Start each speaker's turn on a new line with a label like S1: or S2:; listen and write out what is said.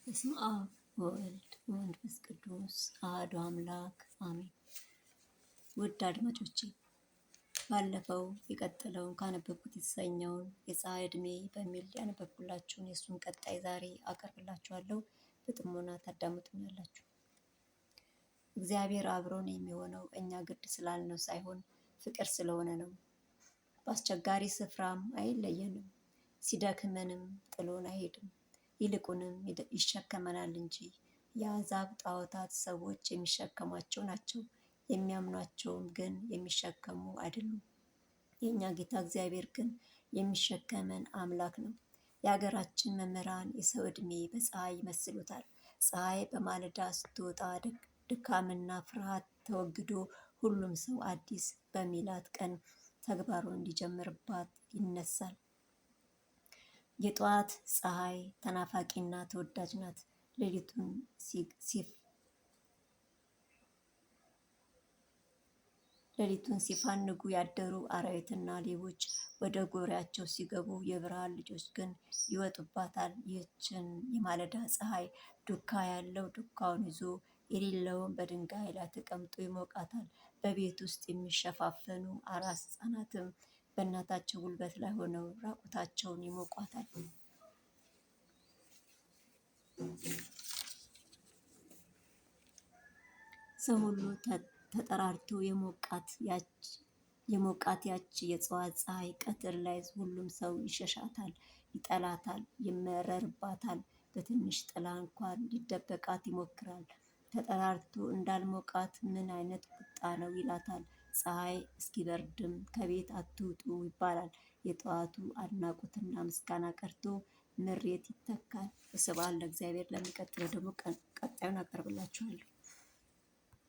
S1: በስመ አብ ወወልድ ወመንፈስ ቅዱስ አሐዱ አምላክ አሜን። ውድ አድማጮቼ፣ ባለፈው የቀጠለውን ካነበብኩት የተሰኘውን የፀሐይ ዕድሜ በሚል ያነበብኩላችሁን የእሱን ቀጣይ ዛሬ አቀርብላችኋለሁ። በጥሞና ታዳምጡኛላችሁ። እግዚአብሔር አብሮን የሚሆነው እኛ ግድ ስላልነው ሳይሆን ፍቅር ስለሆነ ነው። በአስቸጋሪ ስፍራም አይለየንም፣ ሲደክመንም ጥሎን አይሄድም። ይልቁንም ይሸከመናል እንጂ። የአሕዛብ ጣዖታት ሰዎች የሚሸከሟቸው ናቸው፣ የሚያምኗቸውም ግን የሚሸከሙ አይደሉም። የእኛ ጌታ እግዚአብሔር ግን የሚሸከመን አምላክ ነው። የሀገራችን መምህራን የሰው ዕድሜ በፀሐይ ይመስሉታል። ፀሐይ በማለዳ ስትወጣ ድካምና ፍርሃት ተወግዶ ሁሉም ሰው አዲስ በሚላት ቀን ተግባሩን እንዲጀምርባት ይነሳል። የጠዋት ፀሐይ ተናፋቂና ተወዳጅ ናት። ሌሊቱን ሲፋንጉ ያደሩ አራዊትና ሌቦች ወደ ጎሪያቸው ሲገቡ የብርሃን ልጆች ግን ይወጡባታል። ይህችን የማለዳ ፀሐይ ዱካ ያለው ዱካውን ይዞ የሌለውን በድንጋይ ላይ ተቀምጦ ይሞቃታል። በቤት ውስጥ የሚሸፋፈኑ አራስ ሕፃናትም በእናታቸው ጉልበት ላይ ሆነው ራቁታቸውን ይሞቋታል። ሰው ሁሉ ተጠራርቶ የሞቃት ያች የጠዋት ፀሐይ ቀትር ላይ ሁሉም ሰው ይሸሻታል፣ ይጠላታል፣ ይመረርባታል። በትንሽ ጥላ እንኳን ሊደበቃት ይሞክራል። ተጠራርቶ እንዳልሞቃት ምን አይነት ቁጣ ነው ይላታል። ፀሐይ እስኪበርድም ከቤት አትውጡ ይባላል። የጠዋቱ አድናቆትና ምስጋና ቀርቶ ምሬት ይተካል። ስብሐት ለእግዚአብሔር። ለሚቀጥለው ደግሞ ቀጣዩን አቀርብላችኋለሁ።